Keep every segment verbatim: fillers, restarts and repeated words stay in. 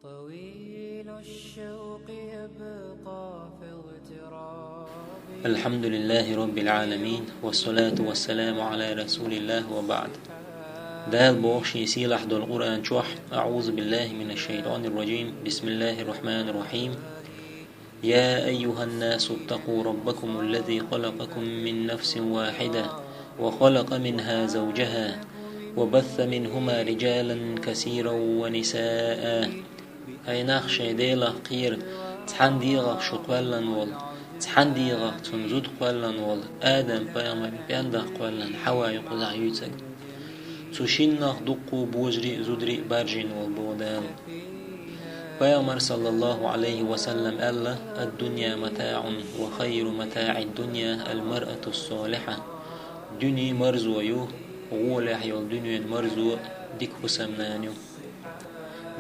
طويل الشوق يبقى في اغتراب. الحمد لله رب العالمين، والصلاة والسلام على رسول الله وبعد. Дала боху шен сийлахь долу Къуръан чохь: أعوذ بالله من الشيطان الرجيم. بسم الله الرحمن الرحيم. يا أيها الناس اتقوا ربكم الذي خلقكم من نفس واحدة وخلق منها زوجها وبث منهما رجالا كثيرا ونساء. Хьай нах, шайн Делах кхера, цхьана дегӀах шу кхоьллина волу, цхьана дегӀах цуьнан зуда кхоьллина волу Адам-пайхамаран пӀенгах кхоьллина Хьава ю кхузахь юьйцург. Цу шиннах дуккха а божарий а, зударий а баржийна волу боху Дала. Пайхамара, саллаллаху Ӏалайхи ва саллам, аьлла: الدنيا متاع وخير متاع الدنيا المرأة الصالحة. Дуьне марзо ю, гӀолехь йолу дуьненан марзо дика хӀусамнана ю.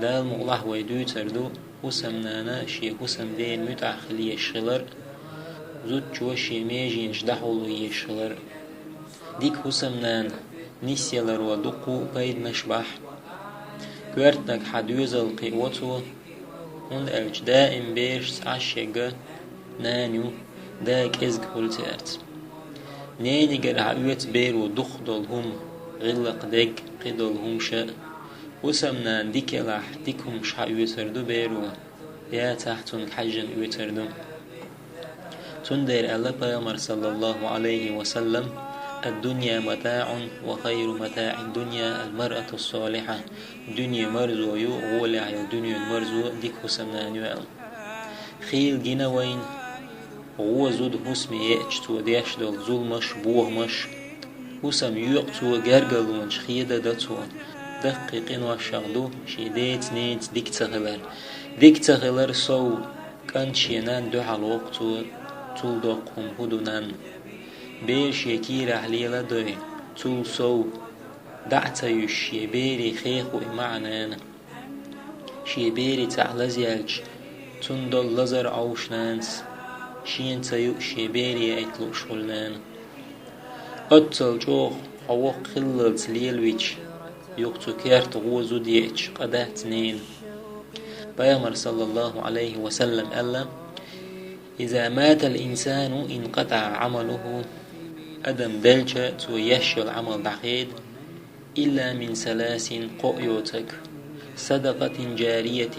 Дала мукъалахь вай дуьйцур ду хӀусамнана шен хӀусамдена муьтӀахь хила езаш хилар а, зудчо шен меженаш дӀахьуло езаш хилар а. Дика хӀусамнана нисъяларо дуккха а пайданаш бахь. Коьртаниг хьан доьзал кхио цо, хӀунда аьлча даим берашца Ӏаш ерг нана ю, да кӀезиг хуьлу цаьрца. Ненигара хьан оьцу беро дукхах долу хӀума, гӀиллакх дерг, кхидолу хӀумаш а. ХӀусамнана дика елахь, дика хӀумаш хьан оьцур ду беро, яцахь цунга хьаьжжина оьцур ду. Цундела аьлла Пайхамара, саллаллаху Ӏалайхи ва саллам: الدنيا متاع وخير متاع الدنيا المرأة الصالحة. Дуьне марзо ю, гӀолехь йолу дуьненан марзо дика хӀусамнана ю аьлла. Хийла гина вайна гӀо зуда хӀусаме еача цо деш долу зуламаш, бохамаш. ХӀусам йоькъу цо гергарлонаш, хеда дан цо. Даккхий къиношех ду шен деца-ненаца дика ца хилар. Дика ца хилар сов, кӀант шен нанна дуьхьал воккху цо, цул доккха хӀума хӀун ду нанна. Бер шен кийрахь лела а дой, цул сов, дӀа а ца юьсуш, шен берийн хехо и ма Ӏа нана. Шен берийн цхьаъ лазаелча, цунна долу лазар Ӏовшу нанас, шена ца юуш шен бере яийта лууш хуьлу нана. Оццул чӀогӀа хьо воккха хиллалц лелавича, юха цу керта гӀо зуда еача, къа дац ненан. Пайхамара, саллаллаху Ӏалайхи ва саллам, аьлла: إذا مات الإنسان انقطع عمله. Адам делча, цо еш йолу Ӏамал дӀахеда, إلا من ثلاث, кхоъ йоцург: صدقة جارية.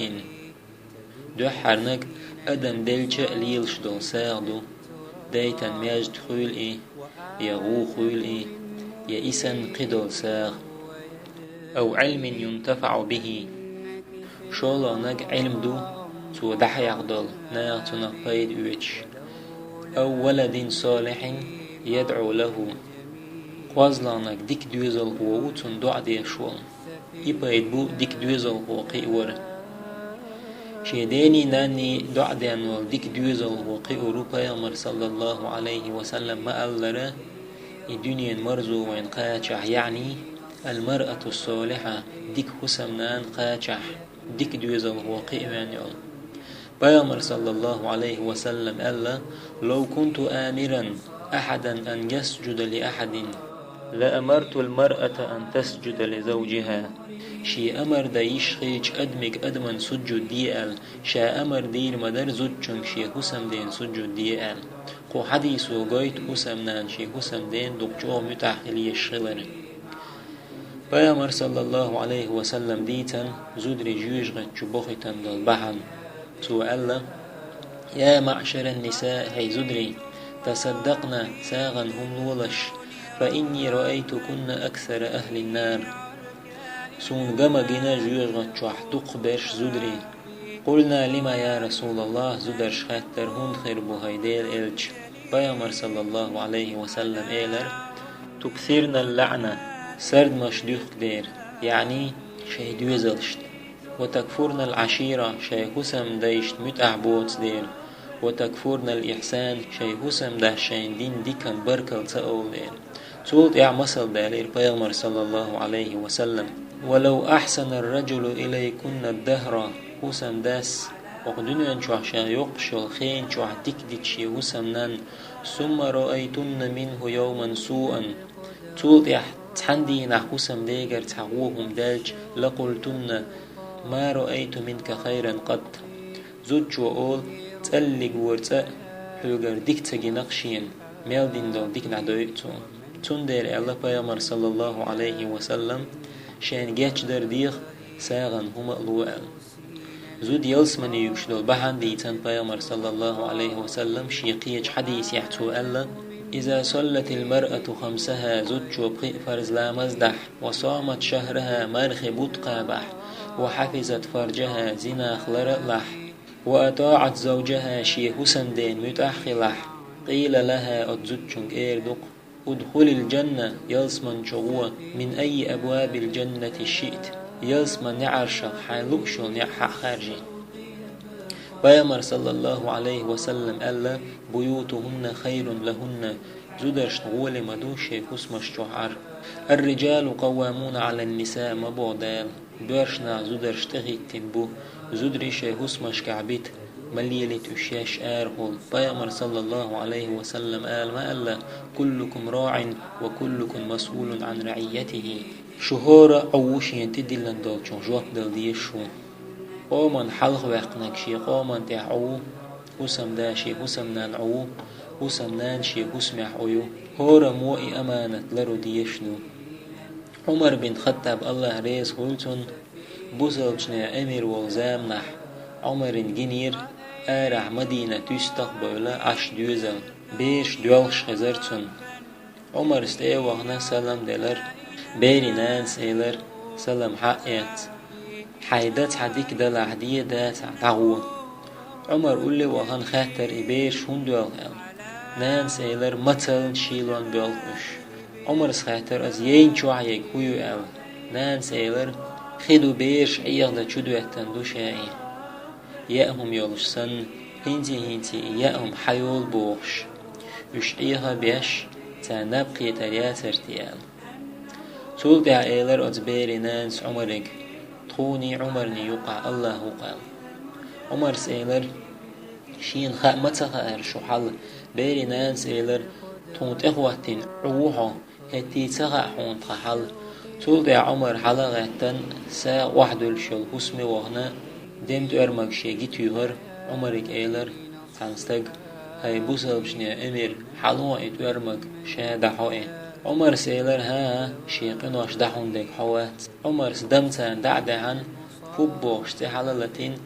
Дуьххьарниг адам делча а лелаш долу сагӀа ду, дайтан маьждиг хуьлу и, я гӀу хуьлу и, я и санна кхидолу сагӀа. أو علم ينتفع به. ШолгӀаниг Ӏилма ду, цо дӀахьех долу, наха цунах пайда оьцуш. أو ولد صالح يدعو له. КхозлагӀниг дика доьзалхо ву цунна доӀа деш волу. И пайда бу дика доьзалхо кхиавар. Шен дений, нанний доӀа ден волу дика доьзалхо кхиавар ву Пайхамара, саллаллаху Ӏалайхи ва саллам, ма-аллара, и дуьненан марзо вайна кхачахь, яъни, المرأة الصالحة, дика хӀусамнана кхачахь, дика доьзалхо кхиавен йолу. Пайхамара, саллаллаху Ӏалайхи ва саллам, аьлла: لو كنت آمرا أحدا أن يسجد لأحد لأمرت المرأة أن تسجد لزوجها. Шен амар дан йиш хилча адамига адаман сужуд де аьлла, ша амар дийр ма дара зудчуьнга шен хӀусамдена сужуд де аьлла. Кху хьадисо гойту хӀусамнана шен хӀусамдена дукха чӀогӀа муьтӀахь хила езаш хилар. Пайхамара, саллаллаху Ӏалайхи ва саллам, дийцина зударий жоьжахати чу бохуьйтун долу бахьана. Цо аьлла: يا معشر النساء, хӀей зударий, تصدقن, сагӀина хӀума лолаш, فإني رأيتكن أكثر أهل النار. Суна ган ма гина жоьжахати чохь дукхахберш зударий. قلنا: لم يا رسول الله, зударша хаьттира, хӀунда хир бу, хӀай Делан элча? Пайхамара, саллаллаху Ӏалайхи ва саллам, элира: تكثرن اللعن, сардамаш дуьхкадера, яъни, шайн доьзалшна. وتكفرن العشيرة, шайн хӀусамдайшна муьтӀахь боцу дела. وتكفرن الإحسان, шайн хӀусамдас шайна дина диканна баркалла ца олу дела. Цул тӀаьхьа масал далийра Пайхамара, саллаллаху Ӏалайхи ва саллам: ولو أحسن الرجل إليكن الدهر, хӀусамдас, оха дуьнен чохь ша йоккхуш йолу хен чохь дика дича шен хӀусамнанна, ثم رأيتن منه يوما سوءا, цул тӀаьхьа цхьана дийнахь хӀусамдегара цхьа гӀо хӀума даьлча, لقلتن, ما رأيت منك خيرا قط. Зудчо олу: «ЦӀаллиг вора цӀа а хьоьгара дика ца гина-кх шена, мел дина долу дика дӀадойу цо». Цундела аьлла Пайхамар, саллаллаху Ӏалайхи ва саллам, шена гечдар деха, сагӀина хӀума а ло аьлла. Зуда ялсамане юьгуш долу бахьана дийцина Пайхамар, саллаллаху Ӏалайхи ва саллам, шен кхечу хьадисехь цо аьлла: «إذا صلت المرأة خمسها», зудчо пхи а фарз ламаз дахь, «وصامت شهرها», мархи бутт кхабахь, «وحفظت فرجها», зинах лар а лахь, «وأطاعت زوجها», шен хӀусамдена муьтӀахь а хилахь, «قيل لها», оцу зудчуьнга эр ду-кх: «ادخلي الجنة», ялсамани чу гӀо, «من أي أبواب الجنة شئت», ялсаманин неӀаршах хьайна лууш йолу неӀ хьа а харжи. Пайхамар, саллаллаху Ӏалайхи ва саллам, аьлла: «بيوتهن خير لهن», зударшна гӀоли ма ду шайн хӀусамаш чохь Ӏар. «الرجال قوامون على النساء», ма боху Дала, боьрша нах зударшна тӀехӀиттина бу, зударий шайн хӀусамашкахь бита, ма лелийта уьш еш арахула. Пайхамар, саллаллаху Ӏалайхи ва саллам, ала ма аьлла: «كلكم راع وكلكم مسؤول عن رعيته». Шу хӀора а Ӏу ву шена тӀедиллина долчух жоп дала дезаш ву. Къоман хьалхаваьккхинарг шен къоман тӀехь Ӏу ву, хӀусамда шен хӀусамнана Ӏу ву, хӀусамнана шен хӀусамехь Ӏу ю. ХӀораммо и аманат лару дезаш ду. Ӏумар бин Хаттаб, АллахӀ реза хуьлда цунна, бусалбачийн эмир волу заманахь Ӏумарна гинера, арахь Мадинат юьстах а бевлла Ӏаш доьзал. Бераш доьлхуш хезара цунна. Ӏумарс тӀе а вахана, салам делара. Берийн нанас элира: «Салам хьа а эцна, хьайн да цхьа дика далахь де, дацахь дӀагӀо». Ӏумар улле а вахана хаьттара: «И бераш хӀунда доьлху?» аьлла. Нанас элира: «Мацална шийлонна боьлху уьш». Ӏумарс хаьттара: «Аса яйна чохь ерг хӀун ю?» аьлла. Нанас элира: «Хи ду, бераш Ӏеха дан чудоьттина ду ша и, яа хӀума йолуш санна, хӀинций-хӀинций и яа хӀума хьайолу бохуш, уьш Ӏеха а беш, царна наб кхетар яцара те», аьлла. Цул тӀаьхьа элира оцу берийн нанас Ӏумарига: «Тхуний Ӏумарний юкъахь АллахӀ ву-кх», аьлла. Ӏумарс элира: «Шена хаа ма ца хаьара шун хьал». Берийн нанас элира: «Тхуна тӀехӀоттийна Ӏу ву хьо, хӀетте а ца хаьа хьуна тхан хьал». Цул тӀаьхьа Ӏумар хьала а гӀаьттина, сагӀа охьадуьллуш йолу хӀусаме а вахана, дема тӀоьрмаг шен гӀа туьйхира, Ӏумарига элира цхьана стага: «ХӀай бусалбачийн эмир, хьалахьо и тӀоьрмаг, ша дахьо и». Ӏумарс элира: «ХӀан-хӀа, шен къинош дахьун дерг хьо вац». Ӏумарс дама царна дӀа а даьхьна, пуб бохуш цӀе хьала а латийна,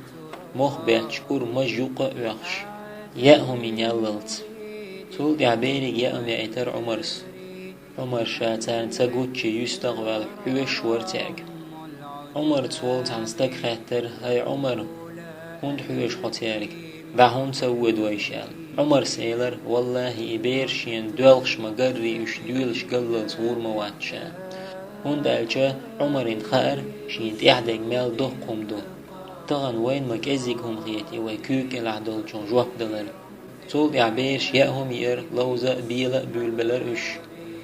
мох бетташ ур мажа юккъе а оьхуш, яа хӀума йина яллалц. Цул тӀаьхьа берийн яа хӀума яийтира Ӏумарс. Ӏумар ша царна ца гуччи юьстах а ваьлла, хьоьшуш вара цаьрга. Ӏумарца волу цхьана стага хаьттара: «ХӀай Ӏумар, хӀунда хьоьшу хьо цаьрга? ДӀа хӀунда ца воьду вайша?» аьлла. Ӏумарс элира: «ВаллахӀи, и бераш шена доьлхуш ма-гарра, уьш доьлуш галлалц гӀур ма вац ша». ХӀунда аьлча Ӏумарна хаьара, шена тӀехь дерг мел доккха хӀума ду. Тахана вайна ма кӀеззиг хӀума хета и вай куьйга кӀелахь долчух жоп далар. Цул тӀаьхьа бераш яа хӀума йиира, ловза а, бела а буьйлабелира уьш.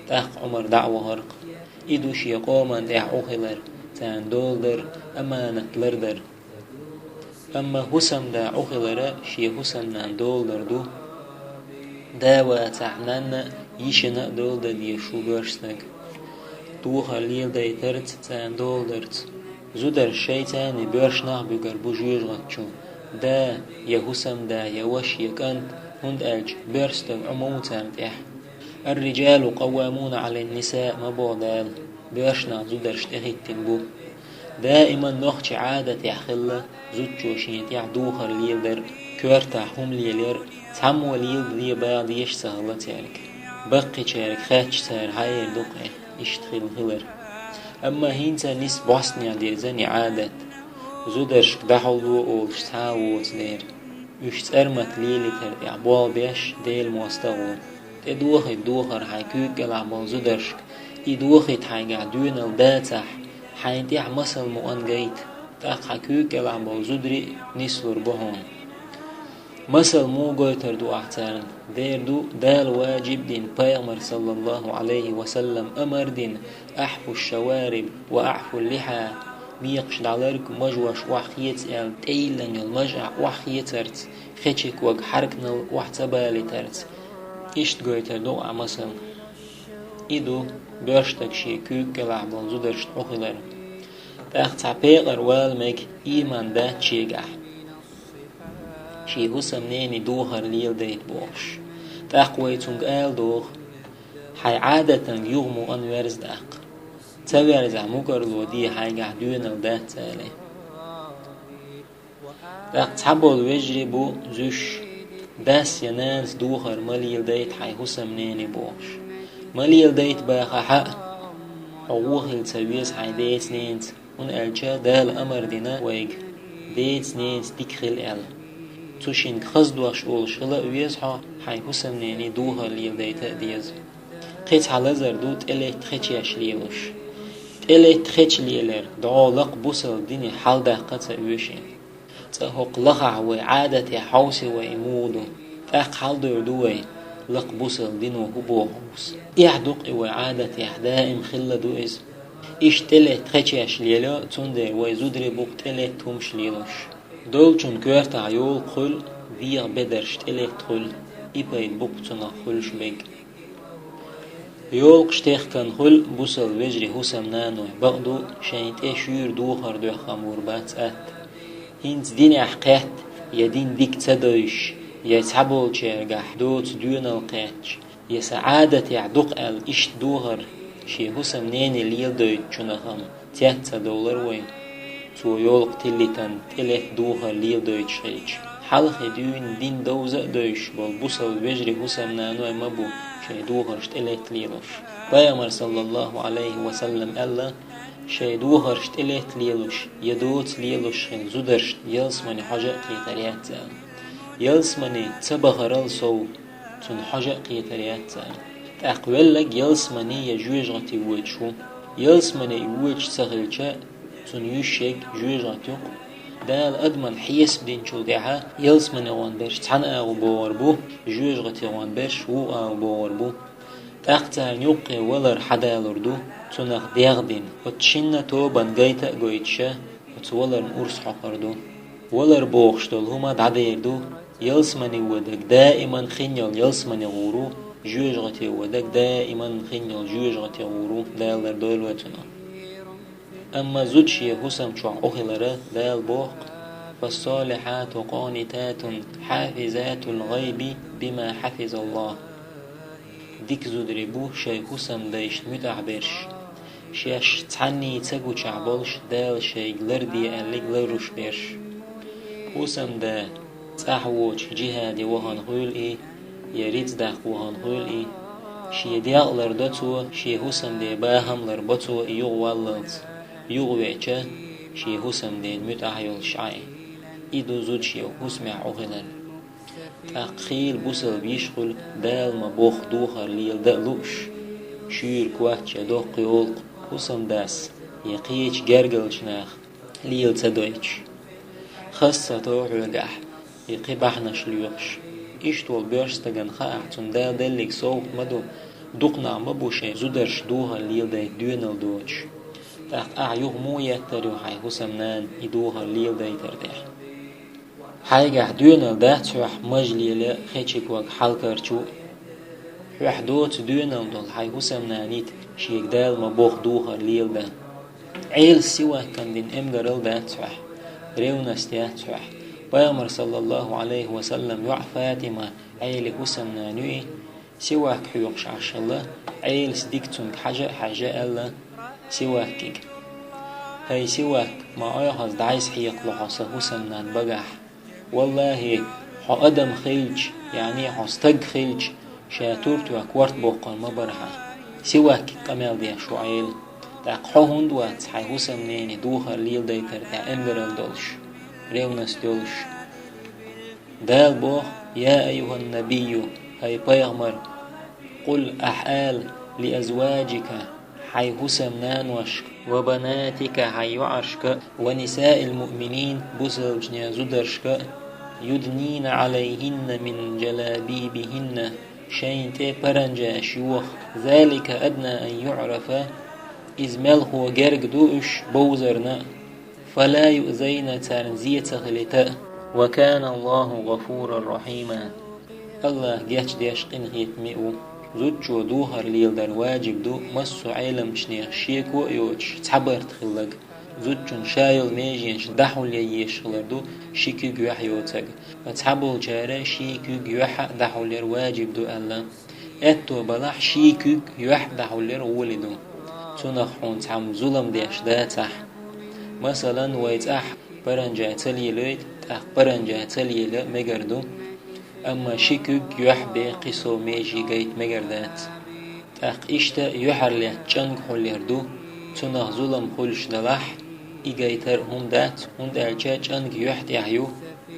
ТӀаккха Ӏумар дӀа а вахара-кх. И ду шен къоман тӀехь Ӏу хилар, царна дола дар, аманат лардар. Амма хӀусамда Ӏу хилар шен хӀусамнана дола дар ду. Да вацахь, нанна а, йишина а дола дан дезаш ву боьрша стаг. Духар леладайтарца, царна дола дарца. Зударш шайца а, боьрша нах а буьгур бу жоьжахати чу. Да, я хӀусамда, я ваша, я кӀант, хӀунда аьлча боьрша стаг Ӏу ма ву царна тӀехь. «الرجال قوامون على النساء», ма боху Дала, боьрша нах зударшна тӀехӀиттина бу. Даиман нохчийн Ӏадатехь хилла зудчо шена тӀехь духар леладар, коьртахь хӀума лелаяр, цхьаммо леладе бала дезаш ца хилла цаьрга. Баккхийчаьрга хаьттича, цара хьаэр ду-кх и, иштта хилла хилар. Амма хӀинца нисса бӀостанехьа дирзина и Ӏадат. Зударшка дӀахьулло олуш цхьа а воцу дера. Уьш цӀармата лелийтар тӀехь болх беш, Делан мостагӀа ву. ТӀедохийта духар хьайн куьйга кӀелахь болу зударшка. И дохийта хьайгахь доьналла дацахь, хьайна тӀехь масал мукъана гайта, тӀаккха хьан куьйга кӀелахь болу зударий а нислур бу хьуна. Масал муха гойтур ду ахь царна? Дера ду, Дала ваджиб дина, Пайхамар, саллаллаху Ӏалайхи ва саллам, амар дина: «أحفوا الشوارب وأعفوا اللحى». Мекхаш дӀаларг, мажош охьахеца аьлла, тӀейиллина йолу маж ахь охьахецарца, хечик ваг хьарканалла охьа ца балийтарца. Иштта гойтур ду ахь масал. И ду боьрша стаг шен куьйга кӀелахь болу зударшна Ӏу хилар. ТӀаккха цхьа пекъар вала мега, ийман дац шегахь, шен хӀусамнене духар леладайта бохуш. ТӀаккха вай цуьнга ала догӀу: «Хьайн Ӏадатанга юха мукъана верза тӀаккха. Ца верзахь, мукӀарло де, хьайгахь доьналла дац», — аьлла. ТӀаккха цхьаболу вежарий бу зуьйш: «Дас я нанас духар ма леладайта хьайн хӀусамнене», — бохуш. «Ма леладайта бахахь а, хьо вон хила ца веза хьайн деца-ненаца, хӀунда аьлча Дала амар дина вайга деца-ненаца дика хила аьлла. Цу шинга хаза дош олуш хила а веза хьо, хьайн хӀусамнене духар леладайта а деза. Кхин цхьа лазар ду тӀелетта хечеш лелош. ТӀелетта хеча лелар дӀо лакха бусалба дине хьаладаккха ца оьшу. Цкъа хӀокху лахахь вай Ӏадатехь хьовсий вай и муха ду. ТӀаккха хьаладевр ду вай, лакха бусалба дино хӀун боху хьовса. Эхь ду-кх и вай Ӏадатехь, даим хилла ду иза. Иштта тӀелетта хечеш лелайо, цундела вай зударий бу-кх тӀелетта хӀумаш лелош. Долчун коьртахь йолу хуьлу, дегӀан бедарш тӀелетта хуьлу, и пайда бу-кх цунах хуьлуш берг». Йолкхуш техкан хуьлу бусалба вежарий хӀусамнаной, бакъду, шайн тӀе шуьйра духар доьхна хӀума вур бац атта. ХӀинца динехь кхетта я дин дика ца девзаш, я цхьаболчаьргахь доцу доьналла кхетча, я сан Ӏадатехь ду-кх аьлла иштта духар шен хӀусамнене леладойтучунах-м цец ца довлар вай, цо йолкху тиллитан тӀелетта духар леладойтуш хилча. Хьалхе дуьйна дин довза а девзаш болу бусалба вежарий хӀусамнаной ма бу шайн духарш тӀелетта лелош. Пайхамар, саллаллаху Ӏалайхи ва саллам, аьлла: «Шайн духарш тӀелетта лелош я доца лелош хилла зударшна ялсамане хьожа а кхетар яц», — аьлла. Ялсамане ца бахарал сов, цунна хьожа а кхетар яц цара. ТӀаккха велларг ялсамане я жоьжахати воьдуш ву. Ялсамане и воьдуш ца хилча, цунна юьсуш ерг жоьжахати ю-кх. Дала адаман хьесап динчул тӀаьхьа ялсаманегӀан берш цхьана агӀор богӀур бу, жоьжахатегӀан берш вукху агӀор богӀур бу. ТӀаккха царна юккъе валар хьадалур ду, цунах дегӀ дина, оцу шинна тобанна гайта а гойтуша, оцу валарна урс хьокхур ду. Валар бохуш долу хӀума дӀадер ду, ялсамане воьдург даиман хин йолу ялсамане гӀур ву, жоьжахате воьдург даиман хин йолу жоьжахате гӀур ву, Дала лардойла вай цунах. Амма зуда шен хӀусам чохь Ӏу хилара Дала боху: «Фассалихьату къанитатун хьафизатул гӀайби бима хьафизаллахь». Дика зударий бу шайн хӀусамдайшна муьтӀахь берш, шаьш цхьанний ца гучахь болуш Дала шайга ларде аьллиг ларъеш берш. ХӀусамда цӀахь воцуш жихӀаде вахана хуьлу и, я рицкъ даккха вахана хуьлу и, шен дегӀ лардо цо, шен хӀусамден бахам ларбо цо и юхаваллалц, юхавеача, шен хӀусамдена муьтӀахь йолуш Ӏа и. И ду зуда шен хӀусамехь Ӏу хилар. ТӀаккха хийла бусалба йиш хуьлу Дала ма-бохху духар лелада а лууш, шуьйра коч я доккха йолу хӀусамдас я кхечу гергарчу наха лела ца дойтуш. Хаза ца тов хьоьгахь и кхин бахьанаш лоькхуш. Иштта волу боьрша стагана хаахь, цунна Дала деллиг совгӀат ма ду, дукха нах ма бу шайн зударшна духар леладайта доьналла доцуш. ТӀаккха ахь юха муха еттар ю хьайн хӀусамнана и духар леладайтар тӀехь? Хьайгахь доьналла дац хьоьх маж лела а, хечиг вага хьалакарчу а. Хьоьх доцу доьналла долу хьайн хӀусамнанийта шега Дала ма-бохху духар леладан. Ӏелас сиваккана дина эмгарал дац хьоьх, ревность яц хьоьх. Пайхамар, саллаллаху Ӏалайхи ва саллам, йоӀ Фатима, Ӏелин хӀусамнана ю и, сивак хьоькхуш Ӏаш хилла, Ӏелас дика цуьнга хьажа а хьаьжжа аьлла сиваккига: «ХӀай сивак, ма Ӏохаза дӀасахьекхало хьо сан хӀусамнанна багахь. Валлахи, хьо адам хилча, яъни хьо стаг хилча, ша туртоь корта боккхур ма бара хьан». Сиваккига къамел деш ву Ӏела. ТӀаккха хьо хӀунда вац хьайн хӀусамнене духар леладайтар тӀехь эмгарал долуш, ревность йолуш? Дала боху: «Я айюхьан-набийю», хӀай пайхамар, «къул», ахь ала, «ли азваджика», хьайн хӀусамнаношка, «ва банатика», хьайн йоӀаршка, «ва нисаил муъминин», бусалбачеран зударшка, «юднина Ӏалайхинна мин джалабибихинна», шайна тӀе паранджаш йоха, «залика адна ан юӀрафа», иза мелхо герга ду уьш бовзарна а, «фала юъзайна», царна зе ца хилийта а, «ва кана Аллаху гъафуран рахьима», Аллах гечдеш, къинхетаме а ву. Зудчо духар леладар ваджиб ду массо а Ӏеламчу нехан шеко а йоцуш цхьа барт хилларг, Зудчун ша йолу меженаш дӀахьулъян езаш хилар ду ши куьг юьхь йоцург. Ткъа цхьаболчара ши куьг юьхь а дӀахьулъяр важиб ду аьлла. Аьтто балахь, ши куьг юьхь дӀахьулъяр гӀоли ду. Цунах хьуна цхьамма зулам деш дацахь. Масалан, вай цӀахь паранжа ца лелойту, тӀаккха паранжа ца лела мегар ду. Амма ши куьг юьхь бен кхин сов меже гайта мегар дац. ТӀаккха иштта юьхьарлетта чӀанга хьулъяр ду, цунах зулам хуьлуш далахь, и гайтар а хӀума дац, хӀунда аьлча чӀанга юьхь тӀехь ю,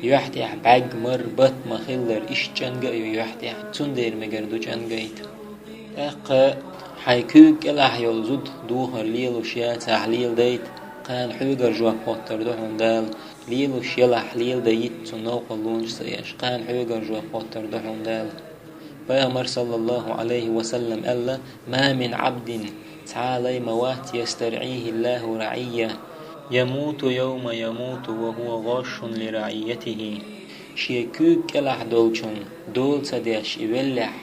юьхь тӀехь бӀаьрг, мара, батт ма-хиллара, иштта чӀанга а ю юьхь тӀехь, цундела мегар ду чӀанга гайта. ТӀаккха хьайн куьйга кӀелахь йолу зуда духар лелош яцахь, леладайта, кхана хьоьгара жоп хоттур ду хьуна Дала, лелош елахь, леладайта цунна новкъарлонаш ца еш, кхана хьоьгара жоп хоттур ду хьуна Дала. Пайхамар, саллаллаху Ӏалайхи ва саллам, аьлла: «Ма мин Ӏабдин», цхьа а лай ма вац, «ястарӀихиллаху рагӀийя, ямуту йовма ямуту ва хӀува гӀошшун ли рагӀийятихи». Шен куьйга кӀелахь долчун дола ца деш и веллехь,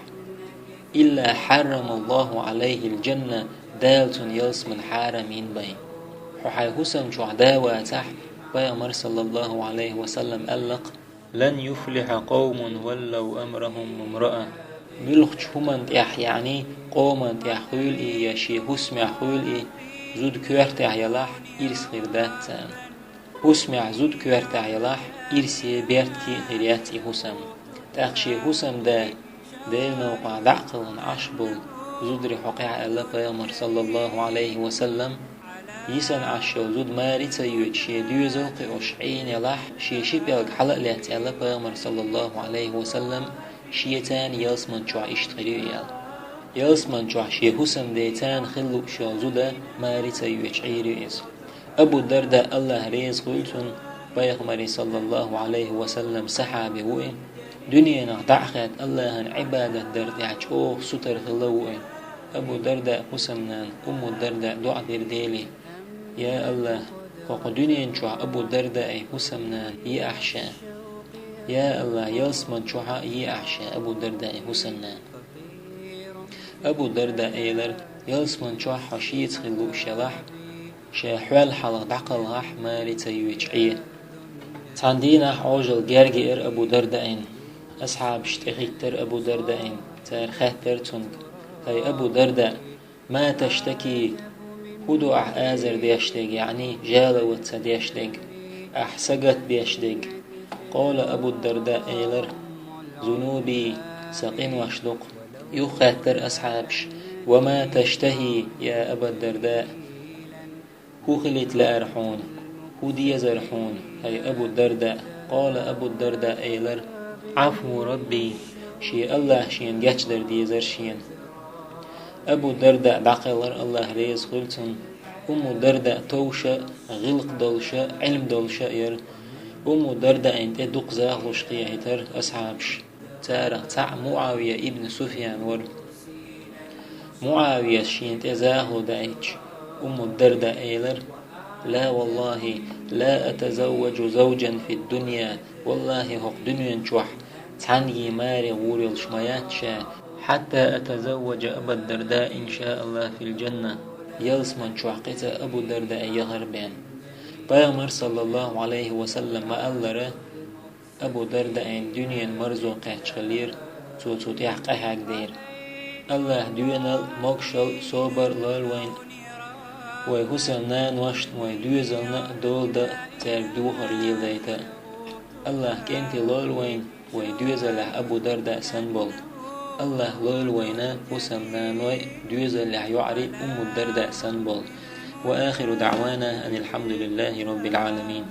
«илла хьаррамаллаху Ӏалайхил джанна», Дала цунна ялсамани хьарам йина бен. Хьо хьайн хӀусам чохь да вацахь, Пайхамар, саллаллаху Ӏалайхи ва саллам, аьлла-кх: «Лан юфлиха къовмун валлав амрахум мумраа». Муьлххачу хӀуманна тӀехь, яъни къоманна тӀехь хуьлу и я шен хӀусамехь хуьлу и, зуда коьртехь ялахь, ирс хир дац царна. ХӀусамехь зуда коьртехь ялахь, ирсе, беркате а хир яц и хӀусам. ТӀаккха шен хӀусамда Делан новкъахь дӀа а кхелхина Ӏаш болу зударий хьокъехь, аьлла Пайхамар, саллаллаху Ӏалайхи ва саллам, йисина Ӏаш йолу зуда маре ца йоьдуш, шен доьзал кхиош Ӏийна ялахь, шен ши пӀелг хьала а лаьцна, аьлла Пайхамар, саллаллаху Ӏалайхи ва саллам, шеца ялсамани чохь иштта хир ю и аьлла. Ялсамани чохь шен хӀусамдеца хила лууш йолу зуда маре ца йоьдуш Ӏийр ю иза. Абу Дарда, Аллах реза хуьлу цунна, Пайхамаран, саллаллаху Ӏалайхи ва саллам, сахьаби ву и. Дуьненах дӀа а хетта, Аллахьан Ӏибадат дар тӀехь чӀогӀа сутара хилла ву и. Абу Дарда хӀусамнана Умму Дарда доӀа дира Деле: «Я Аллах, хӀокху дуьнен чохь Абу Дардаан хӀусамнана еахь ша. Я Аллах, ялсаман чохь а еахь ша Абу Дардаан хӀусамнана». Абу Дарда элира: «Ялсаман чохь хьо шеца хила лууш ялахь, ша хьол хьалха дӀакхалхахь, маре ца йоьдуш Ӏе». Цхьана дийнахь Ӏожалла герга еара Абу Дардаан. Асхьабаш тӀехӀиттира Абу Дардаан. Цара хаьттира цуьнга: «ХӀай Абу Дарда, ма таштаки, хӀун ду ахь азар деш дерг, яъни жаловаться деш дерг, ахь сагатдеш дерг?» Къала Абу Дарда элира: «Зунуби, сан къинош ду-кх». Юха хаьттира асхьабаш: «Ва ма таштахӀи, я Аба Дарда? ХӀун хилийта лаьара хьуна? ХӀун дезара хьуна, хӀай Абу Дарда?» Къала Абу Дарда элира: «Ӏафву Рабби, шен Аллах шена гечдар дезара шена». Абу Дарда дӀакхелхира, Аллах реза хуьлу цунна. Умму Дарда товш а, гӀиллакх долуш а, Ӏилма долуш а яра. Умму Дардаан тӀе дукха захалуш кхехьийтира асхьабаш. Царах цхьаъ МуӀавия ибн Суфьян вара. МуӀавияс шена тӀе захало даийтича, Умму Дарда элира: «Ла валлахӀи, ла атазавважу завджан фид-дунья, валлахӀи, хӀокху дуьнен чохь цхьаьнгге маре гӀур йолуш ма яц ша, хьатта атазавважа Аба Дарда, ин ша Аллах, фил-джанна, ялсаман чохь кхин цкъа Абу Дарда яхар бен». Пайхамар, саллаллаху Ӏалайхи ва саллам, ма-аллара, Абу Дардаан дуьненан марзо кхаьчна хиллера, цо цу тӀехь къахьегна дера. Аллах доьналла, могушалла, собар лойла вайна, вай хӀусамнаношна, вай доьзална а дола дан а, цаьрга духар леладайта а. Аллах кӀентий лойла вайна, вай доьзалехь Абу Дарда санна болу. Аллах лойла вайна хӀусамнаной а, доьзалехь йоӀарий а Умму Дарда санна болу. Ва ахиру даъвана анил хьамдулиллахи раббил Ӏаламин.